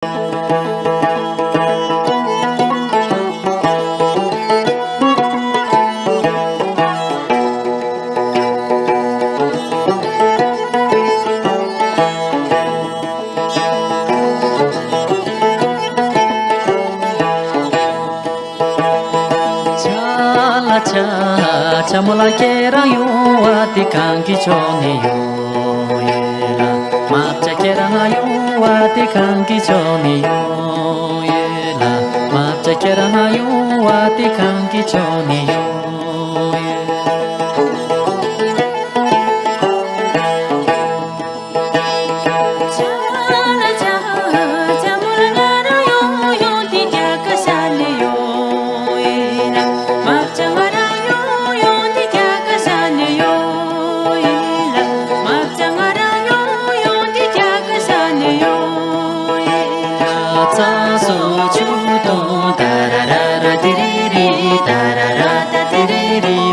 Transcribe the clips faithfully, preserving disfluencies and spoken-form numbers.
ཆ་ལ་ཆ། ཆ་མོ་ལ་ཁྱེད་རང་ཡོང་བ་དེ་གང་གི་ཕྱོགས་ནས་ཡོང་ཡོད་ལ། མ་བྱ་ཁྱེད་རང་ཡོང་བ་དེ་གང་གི་ཕྱོགས་ནས་ཡོང་ཡོད་ལ། མ་བྱ་ཁྱེད་རང་ཡོང་བ་དེ་གང་གི་ཕྱོགས་ནས་ཡོང་ཡོད།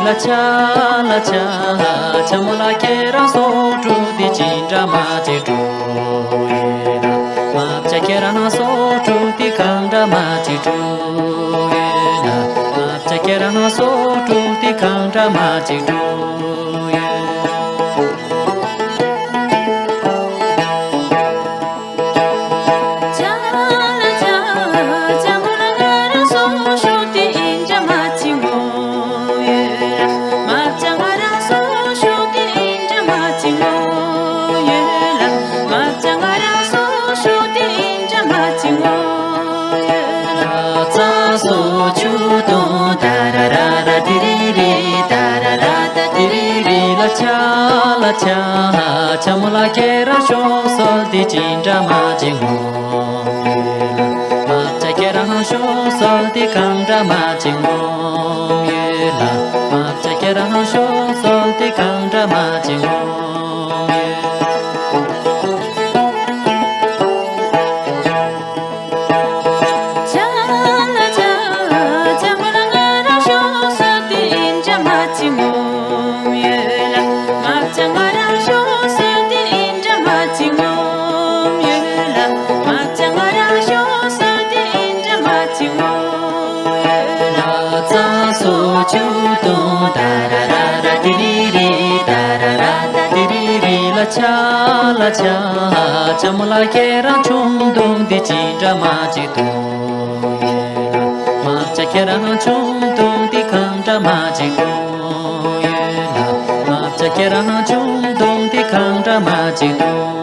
ལ་ཆ་ལ་ཆ། ཆ་མོ་ལ་ཁྱེད་རང་སོ་དྲུག་དེ་ཅི་འདྲ་མ་ཅིག་དྲུག་ཡོད་ལ། མ་བྱ་ཁྱེད་རང་སོ་དྲུག་དེ་གང་འདྲ་མ་ཅིག་དྲུག་ཡོད་ལ། མ་བྱ་ཁྱེད་རང་སོ་དྲུག་དེ་གང་འདྲ་མ་ཅིག་དྲུག་ཡོད། ལ་ཆ་ལ་ཆ། ཆ་མོ་ལ་ཁྱེད་རང་ཤོག་སོལ་དེ་ཅི་འདྲ་མ་ཅིག་ངོམ་ཡོད་ལ། མ་བྱ་ཁྱེད་རང་ཤོག་སོལ་དེ་གང་འདྲ་མ་ཅིག་ངོམ་ཡོད་ལ། མ་བྱ་ཁྱེད་རང་ཤོག་སོལ་དེ་གང་འདྲ་མ་ཅིག་ངོམ་ཡོད། ལ་ཆ་ལ་ཆ། ཆ་མོ་ལ་ཁྱེད་རང་ཆུང་དུང་འདི་ཅི་འདྲ་མ་ཅིག་དུང་ཡོད་ལ། མ་བྱ་ཁྱེད་རང་ཆུང་དུང་འདི་གང་འདྲ་མ་ཅིག་དུང་ཡོད་ལ། མ་བྱ་ཁྱེད་རང་ཆུང་དུང་འདི་གང་འདྲ་མ་ཅིག་དུང་